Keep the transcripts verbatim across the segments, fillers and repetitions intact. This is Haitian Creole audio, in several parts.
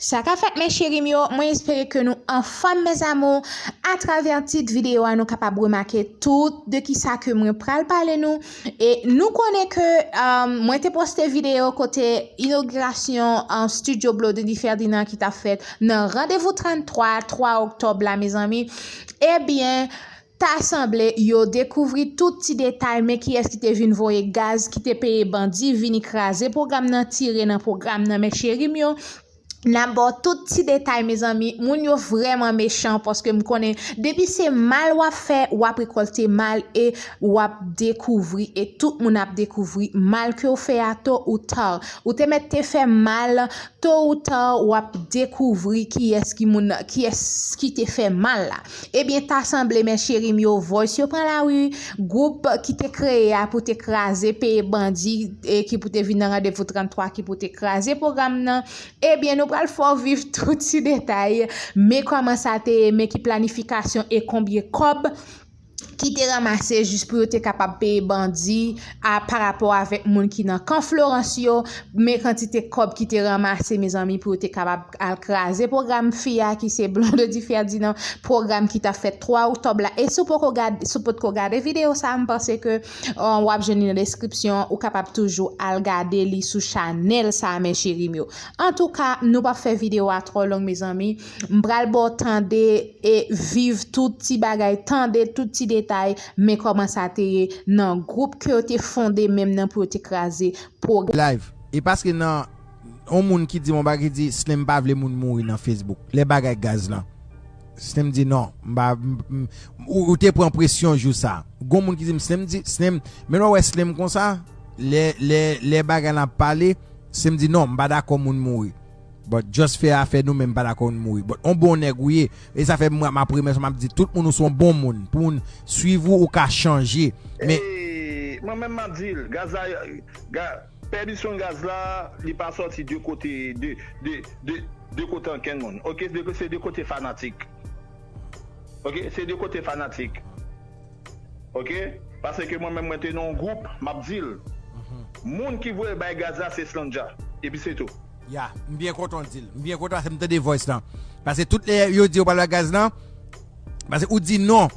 Sa ka fèt, mes chéris m yo, mwen espere ke nou anfòm, mes amours. Atravè tit videyo a, nou kapab remake tout de kisa ke mwen pral pale nou. E nou konnen ke, um, mwen te poste videyo kote inogirasyon an studio Blondedy Ferdinand ki t ap fèt nan Randevou trannntwa, twa oktòb la, mezanmi. Ebyen, ta sanble yo dekouvri tout ti detay, men kiyès ki te vin voye gaz, ki te peye bandi, vini kraze pwogram nan, tire nan pwogram nan, mes chéris m yo. N ap ba w tout ti detay, mezanmi. Moun yo vrèman mechan, paske m konnen depi se mal w ap fè, w ap rekòlte mal e w ap dekouvri, e tout moun ap dekouvri mal ke w fè a to ou ta. Ou te mèt te fè mal, to ou ta, w ap dekouvri kiyès ki moun, kiyès ki te fè mal la. Ebyen, ta sanble, mes chéris m yo, voice yo pran lari, gwoup ki te kreye a pou te kraze, peye bandi, e ki pou te vin nan Randevou trannntwa, ki pou te kraze pwogram nan. Ebyen, nou pral fè w viv tout ti detay, men kòman sa te ye, men ki planifikasyon e konbyen kòb ki te ranmase jis pou yo te kapab peye bandi a, pa rapò avèk moun ki nan kan Florans yo, men kantite kòb ki te ranmase, mezanmi, pou yo te kapab al kraze pwogram fi a, ki se Blondedy Ferdinand, pwogram ki t ap fèt twa oktòb la. E si w poko gad-, si w potko gade videyo sa, m panse ke, uh, w ap jwenn li nan deskripsyon, ou kapab toujou al gade li sou chanèl sa, mes chéris m yo. Antouka, nou p ap fè videyo a twò long, mezanmi. M pral ba w tande e viv tout ti bagay, tande tout ti detay, men kòman sa te ye nan gwoup ke yo te fonde menm nan pou yo te kraze pwogram. Live. E paske nan yon moun ki di m yon bagay ki di, Slim pa vle moun mouri nan Facebook. Lè bagay gaz lan. Slim di non, m pa, m, m, ou, ou te pran presyon jou sa. Gon moun ki di m, Slim di, Slim, men lè w wè Slim konsa, lè, lè, lè bagay lan ap pale, Slim di non, m pa dakò moun mouri. But just fè afè nou, men m pa dakò moun mouri. But on bon nèg ou ye. E sa fè m, m ap remèsye w, m ap di tout moun ou se yon bon moun. Pou moun swiv ou, ou ka chanje. Men Ey, mwen menm m ap di l, gaz la, ga, pèmisyon gaz la, li pa sòti de kote, de, de, de, de kote ankenn moun. Oke, de, se de kote fanatik. Oke, se de kote fanatik. Oke? Paske mwen menm mwen te nan yon gwoup, m ap di l. Moun ki voye bay gaz la se Slanja. Epi se tou. Ya, m byen kontan w di l. M byen kontan paske m tande voice lan. Paske tout lè yo di yo pral bay gaz lan, paske ou di non.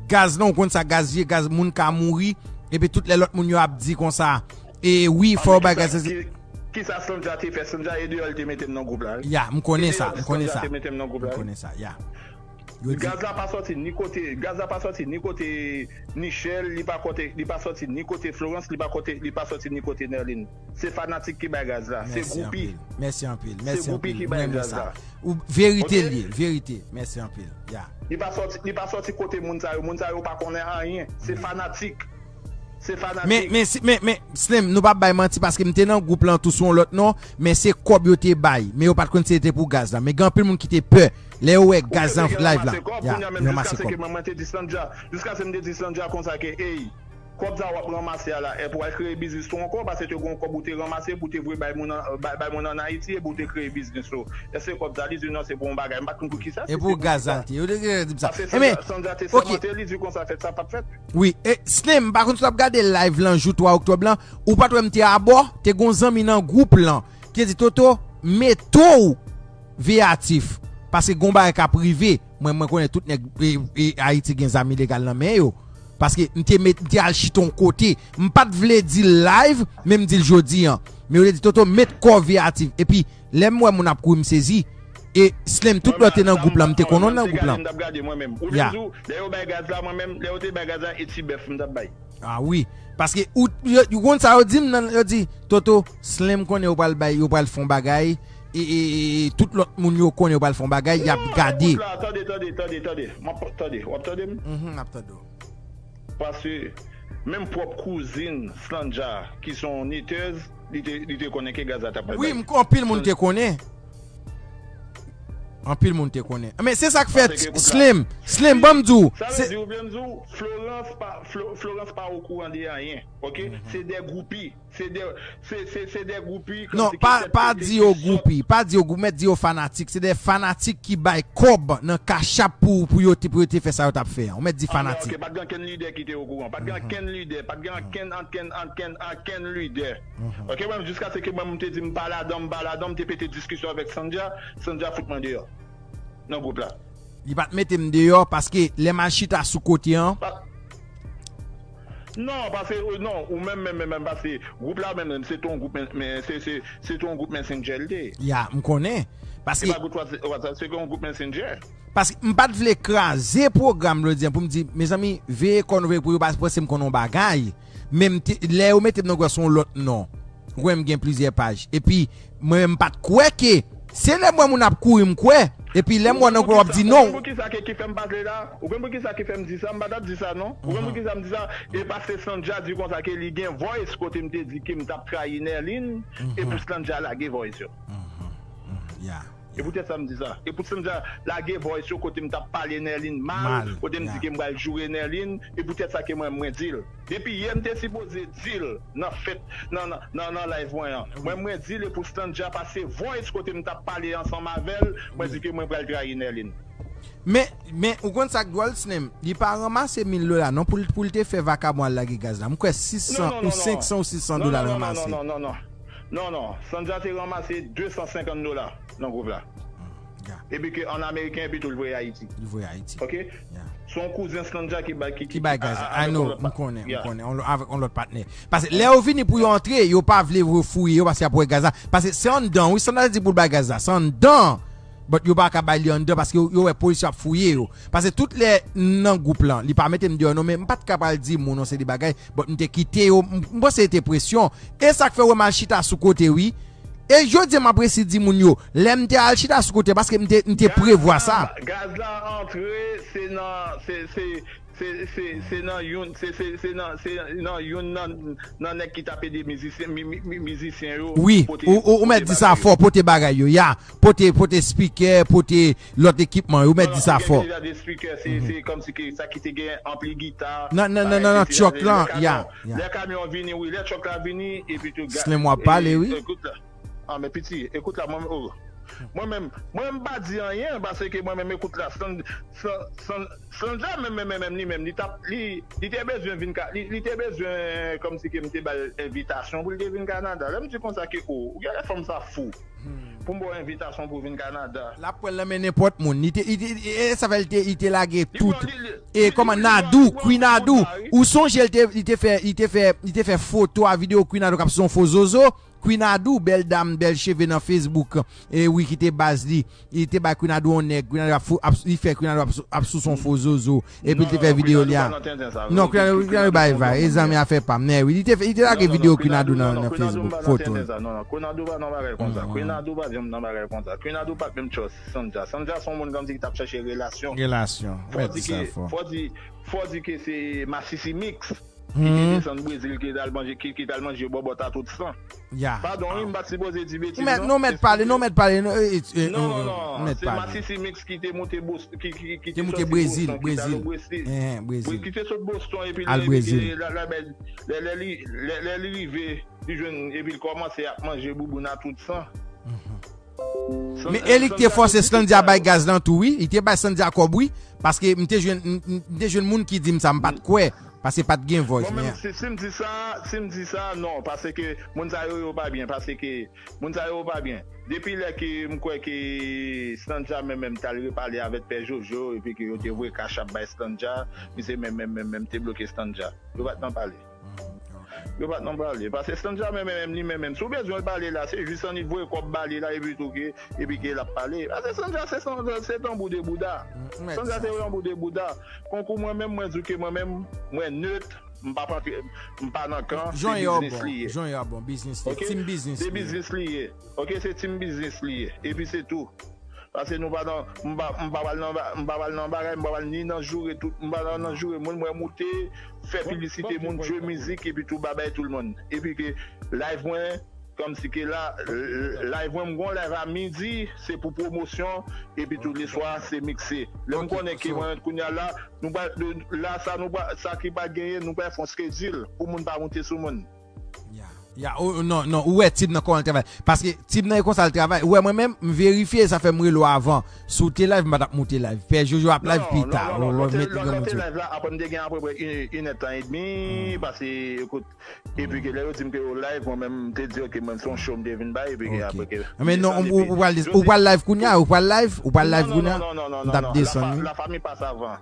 Gaz lan, ou konn sa gaz ye, gaz moun ka mouri. Epi tout lè lòt moun yo ap di konsa, e wi, fò yo bay gaz la. Kisa Slanja te fè? Slanja e deyò li te mete m nan gwoup la, wi. Ya, m konnen sa, m konnen sa. M konnen sa, ya. Yo di gaz la pa sòti ni kote, gaz la pa sòti ni kote Nichelle, li pa kote, li pa sòti ni kote Florence, li pa kote, li pa sòti ni kote Nerline. Se fanatik ki bay gaz la, se groupi. Mèsi anpil. Mèsi anpil. Mèsi anpil. Se groupi ki bay gaz la. Ou verite li ye, verite. Mèsi anpil. Ya. Li pa sòti, li pa sòti kote moun sa yo. Moun sa yo pa konnen anyen. Se fanatik. Se fanatik. Men, men, si, men, men, Slim, nou p ap bay manti paske m te nan gwoup lan tou sou yon lòt non, men se kòb yo te bay. Men yo pa t konn si se te pou gaz la. Men gen anpil moun ki te pè lè yo wè gaz lan live la. Ya, yo ranmase kòb. Mwen, mwen te di Slanja, jiskaske m te di Slanja konsa ke, ey, kòb sa w ap ranmase a la, e pou al kreye biznis ou ankò, paske te gen yon kòb ou te ranmase pou te voye bay moun an, bay, bay moun ann Ayiti, epi ou te kreye biznis ou. Èske kòb sa, li di non, se pou yon bagay, m pa t konn pou kisa, se pou gaz la l te ye. Yo te gentan di m sa. Paske Sandra, Sandra te sèmante, li di konsa fèt sa p ap fèt. Wi, e Slim, m pa konn si w t ap gade live lan jou twa oktòb lan, ou pa t wè m te abò, te gen yon zanmi nan gwoup lan, ki te di, Toto, mete w veyatif, paske gen yon bagay k ap rive. Mwen, mwen konnen tout nèg, e, e, Ayiti gen zam ilegal nan men yo. Paske m te met, m te al chita yon kote. M pa t vle di l live, men m di l jodi an. Men yo te di, Toto, met kò w veyatif. Epi, lè m wè moun ap kouri, m sezi. E Slim, tout lè w te nan gwoup lan, m te konnen w nan gwoup lan. Ou te di, lè yo bay gaz la, mwen menm, lè yo te bay gaz la, e ti bèf m t ap bay. Ah wi. Paske ou, yo, ou konn sa yo di m nan, yo di, Toto, Slim konnen yo pral bay, yo pral fè yon bagay, e, e, e, e tout lòt moun yo konnen yo pral fè yon bagay, y ap gade. Tande, tande, tande, tande. M ap, tande, w ap tande m? Mhm, m ap tande w. Paske menm pwòp kouzin Slanja, ki se yon netèz, li te, li te konnen ke gaz la t ap pral bay. Wi, m, anpil moun te konnen. Anpil moun te konnen. Men se sa k fè Slim, Slim, ban m di w. Sa vle di, ou vle m di w, Florence pa, Flo- Florence pa okouran de anyen, ok? Se de gwoupi, se de, se, se, se de gwoupi. Non, pa, pa di yo gwoupi, pa di yo gwoupi, mèt di yo fanatik. Se de fanatik ki bay kòb nan Cash App pou, pou yo te, pou yo te fè sa yo t ap fè an. Ou mèt di fanatik. Ok, pa t gen ankenn lidè ki te okouran. Pa t gen ankenn lidè, pa t gen ankenn, ankenn, ankenn, ankenn lidè. Ok, mwen, jiskaske mwen, m te di m pa ladan, m pa ladan, m te pete diskisyon avèk Sandja, Sandja fout mwen deyò nan gwoup la. Li pa t mete m deyò paske lè m al chita sou kote an. Pa- Non, paske, euh, non, ou menm, menm, menm, menm, paske gwoup la menm, menm, se te yon gwoup, men, men, se, se, se te yon gwoup Messenger li te ye. Ya, m konnen. Paske se pa gwoup WhatsApp, se te yon gwoup Messenger. Paske m pa t vle kraze pwogram jodi a pou m di, mezanmi, veye kò nou, veye pou yo pa panse m konn yon bagay. Men m te, lè yo mete m nan gwè se yon lòt non. Ou konnen m gen plizyè paj. Epi, mwen menm m pa t kwè ke, se lè m wè moun ap kouri m kwè. Epi lè m wè nan gwè w ap di non. Ou konn poukisa ke ki fè m pase la? Ou konn poukisa ki fè m di sa? M pa t ap di sa non. Ou konn poukisa m di sa? E paske Sandja di konsa ke li gen voice kote m te di ke m t ap trayi Nerline. Epi Sandja lage voice yo. Ya. E poutèt sa m di sa. E pou Sandja lage voice yo kote m t ap pale Nerline mal, kote m di ke m pral joure Nerline, e poutèt sa ke mwen, mwen di l. Depi yè m te sipoze di l nan fèt, nan, nan, nan, nan live mwen an. Mwen, mwen di l e pou Sandja pase voice kote m t ap pale ansanm avè l, mwen di ke mwen pral trayi Nerline. Men, men, ou konn sa k dwòl, Slim? Li pa ranmase mil dola non pou l, pou l te fè vakabon al lage gaz la. M kwè sis san ou senk san ou sis san dola l ranmase. Non, non, non, non, non, non, non. Sandja te ranmase de san senkant dola nan gwoup la. Epi ke an ameriken, epi tou l voye Ayiti. Li voye Ayiti. Ok? Se yon kouzen Sandja ki bay, ki, ki bay gaz la. I know, m konnen, m konnen. Avèk yon lòt patnè. Paske lè yo vini pou yo antre, yo pa vle fouye yo paske y ap wè gaz la. Paske se anndan, wi, Sandja di pou l bay gaz la. Se anndan. But yo pa ka bay li anndan paske yo, yo wè polis yo ap fouye yo. Paske tout lè nan gwoup lan, li pa mete m deyò non, men m pa t ka pral di moun yon seri de bagay, but m te kite yo, m, m panse se te presyon. E sa k fè w wè m al chita sou kote, wi. E jodi a m ap resi di moun yo, lè m te al chita sou kote, paske m te, m te prevwa sa. Gaz la antre, se nan, se, se, se, se, se nan youn, se, se, se nan, se nan youn nan, nan nèg ki t ap ede mizisyen, mi, mi, mi, mizisyen yo. Wi, ou, ou, ou mèt di sa fò, pote bagay yo, ya. Pote, pote spikè, pote lòt ekipman yo, ou mèt di sa fò. Deja de spikè, se, se kòmsi ke sa ki te gen anpli gita. Nan, nan, nan, nan, nan, truck lan, ya, ya. Lè kamyon vini, wi, lè truck la vini, epi tou Slim, w ap pale, wi. Ekout la. Ah, men piti, ekout la, mwen, oh. Mwen menm, mwen m pa di anyen, paske mwen menm, ekout la, Sandja menm, menm, menm, li menm, li t ap, li, li te bezwen vin ka, li, li te bezwen, kòmsi ke m te ba l envitasyon pou l te vin Kanada. Lè m di konsa ke, oh, ou genlè fanm sa fou. Pou m ba w envitasyon pou vin Kanada. L ap pran l nan men nenpòt moun. Li te, li te, e sa fè l te, li te lage tout. E kòman Nadou, Queen Nadou, ou sonje l te, li te fè, li te fè, li te fè foto a videyo Queen Nadou k ap sou yon fo zozo. Queen Nadou, bèl dam, bèl cheve nan Facebook. E wi, ki te baz li. Li te bay Queen Nadou yon nèg. Queen Nadou ap fou, ap, li fè Queen Nadou ap, ap sou son fo zozo. Epi li te fè videyo li a. Non, Queen Nadou, Queen Nadou bay vay. E zanmi afè pa m. Men wi, li te, li te lage videyo Queen Nadou nan, nan Facebook. Foto. Non, non, Queen Nadou pa nan bagay konsa. Queen Nadou pa janm nan bagay konsa. Queen Nadou pa t menm trust Sandja. Sandja se yon moun kòmsi ki t ap chèche relasyon. Relasyon. Fò di ke, fò di, fò di ke se Masisi Mix. Ki te desann Brezil, ki t al manje, ki, ki t al manje bòbòt a tout san. Ya. Padon, wi, m pa t sipoze di betiz, non. Non, mèt pale, non, mèt pale, non, e, e, e, non, non, non, se Masisi Mix ki te moute Bos-, ki, ki, ki te soti Boston, ki t al Brezil. Ki te sot Boston, epi lè, lè, lè, lè li, lè, lè li rive, li jwenn, epi l kòmanse ap manje bouboun a tout san. Men e li ki te fòse Sandja bay gaz lan tou, wi. Li te bay Sandja kòb, wi. Paske m te jwenn, m, m, m te jwenn moun ki di m sa, m pa t kwè. Paske pa t gen voice, men si, si m di sa, si m di sa, non. Paske moun sa yo, yo pa byen. Paske moun sa yo, yo pa byen. Depi lè ke m kwè ke Sandja menm, menm t al repale avèk Pè Jojo, epi ke yo te voye Cash App bay Sandja, misye menm, menm, menm, menm te bloke Sandja. Yo pa t nan pale. Yo pa t nan pale. Paske Sandja menm, menm, li menm, menm, si w bezwen l pale la, se jis annik voye kòb ba li la, epi tou ke, epi ke l ap pale. Paske Sandja se, se tanbou de bouda. Sandja se tanbou de bouda. Konkou mwen menm, mwen di w ke mwen menm, mwen nèt, m pa antre, m pa nan kan, se biznis li ye. Jan yo bon, biznis li ye. Team biznis li ye. Ok, se team biznis li ye. Epi se tou. Paske nou pa nan, m pa, m pa pral nan ba-, m pa pral nan bagay, m pa pral ni nan joure tout, m pa nan, nan joure moun, mwen moute, fè piblisite moun, jwe mizik, epi tou babay tout moun. Epi ke live mwen, Kòmsi ke la, live mwen, m gon live a midi, se pou pwomosyon, epi tou leswa se mikse. Lè m konnen ke mwen kounye a la, nou ba, la sa nou ba, sa ki pa genyen, nou ba fon schedule pou moun pa moute sou moun. Ya, ya, oh, non, non, ou wè Tib nan kòman l travay. Paske Tib nan e konsa l travay. Ou wè mwen menm, m verifye, sa fè m rele w avan. Si w te live, m pa t ap moute live. Pè Jojo ap live pita. Ou wè, mete granmoun sou. Live la, apre m te gen apeprè inèdtan edmi, paske, ekout, epi ke lè yo di m ke yo live, mwen menm, m te di, ok, mwen, se yon show m te vin bay, epi ke apre ke. Men non, ou pral live kounye a, ou pral live, ou pral live kounye a. M t ap desann wi. Lafanmi pase avan.